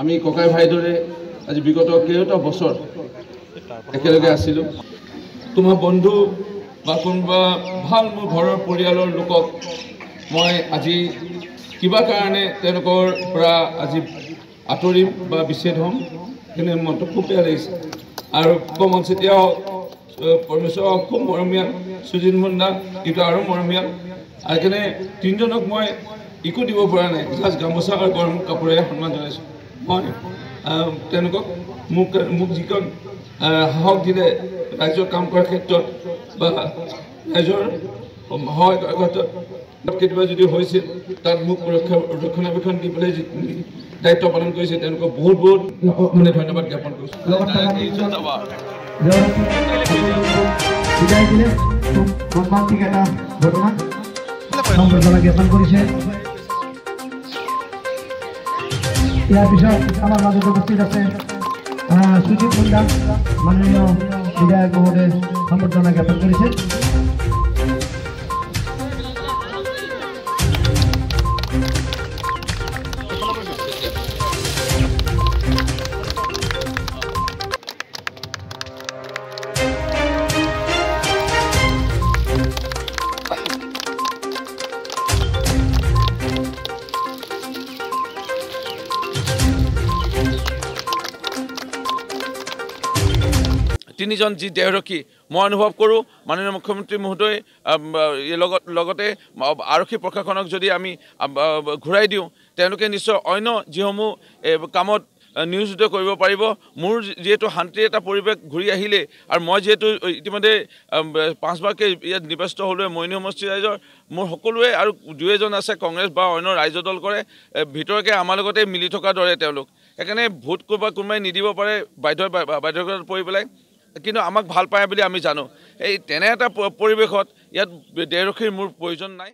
আমি ককাই ভাই দৰে আজি বিগত কেইটা বছৰ একেলগে আছিলোঁ। তোমাৰ বন্ধু বা কোনোবা ভাল মোৰ ঘৰৰ পৰিয়ালৰ লোকক মই আজি কিবা কাৰণে তেওঁলোকৰ পৰা আজি আঁতৰিম বা বিচ্ছেদ হ'ম, কিন্তু মনটো খুব বেয়া লাগিছে। আৰু কমল চেতিয়া হওক, পৰমেশ্বৰ হওক, খুব মৰমীয়াল, সুজিত মুণ্ডা কিন্তু আৰু মৰমীয়াল। আৰু সেইকাৰণে তিনিজনক মই একো দিব পৰা নাই, জাষ্ট গামোচা আৰু গৰম কাপোৰেৰে সন্মান জনাইছোঁ। মই তেওঁলোকক মোক যিকণ সাহস দিলে ৰাইজৰ কাম কৰাৰ ক্ষেত্ৰত বা ৰাইজৰ সহায় কৰাৰ ক্ষেত্ৰত কেতিয়াবা যদি হৈছিল তাত মোক ৰক্ষণাবেক্ষণ দি পেলাই যি দায়িত্ব পালন কৰিছে তেওঁলোকক বহুত বহুত মানে ধন্যবাদ জ্ঞাপন কৰিছোঁ। জ্ঞাপন কৰিছে। ইয়াৰ পিছত আমাৰ মাজত উপস্থিত আছে সুজিত মুণ্ডা, মাননীয় বিধায়ক মহোদয়ে সম্বৰ্ধনা জ্ঞাপন কৰিছে। তিনিজন যি দেহৰক্ষী মই অনুভৱ কৰোঁ মাননীয় মুখ্যমন্ত্ৰী মহোদয় লগতে আৰক্ষী প্ৰশাসনক যদি আমি ঘূৰাই দিওঁ, তেওঁলোকে নিশ্চয় অন্য যিসমূহ কামত নিয়োজিত কৰিব পাৰিব। মোৰ যিহেতু শান্তিৰ এটা পৰিৱেশ ঘূৰি আহিলে আৰু মই যিহেতু ইতিমধ্যে পাঁচবাৰকৈ ইয়াত নিৰ্বাচিত হ'লোৱে, মৰিয়নি সমষ্টিৰ ৰাইজৰ মোৰ সকলোৱে আৰু দুই এজন আছে কংগ্ৰেছ বা অন্য ৰাইজৰ দল কৰে ভিতৰকে আমাৰ লগতে মিলি থকাৰ দৰে তেওঁলোক, সেইকাৰণে ভোট ক'ৰবাত কোনোবাই নিদিব পাৰে বাধ্যতাত পৰি পেলাই, কিন্তু আমাক ভাল পায় বুলি আমি জানো। এই তেনে এটা পৰিৱেশত ইয়াত দেহৰক্ষীৰ মোৰ প্ৰয়োজন নাই।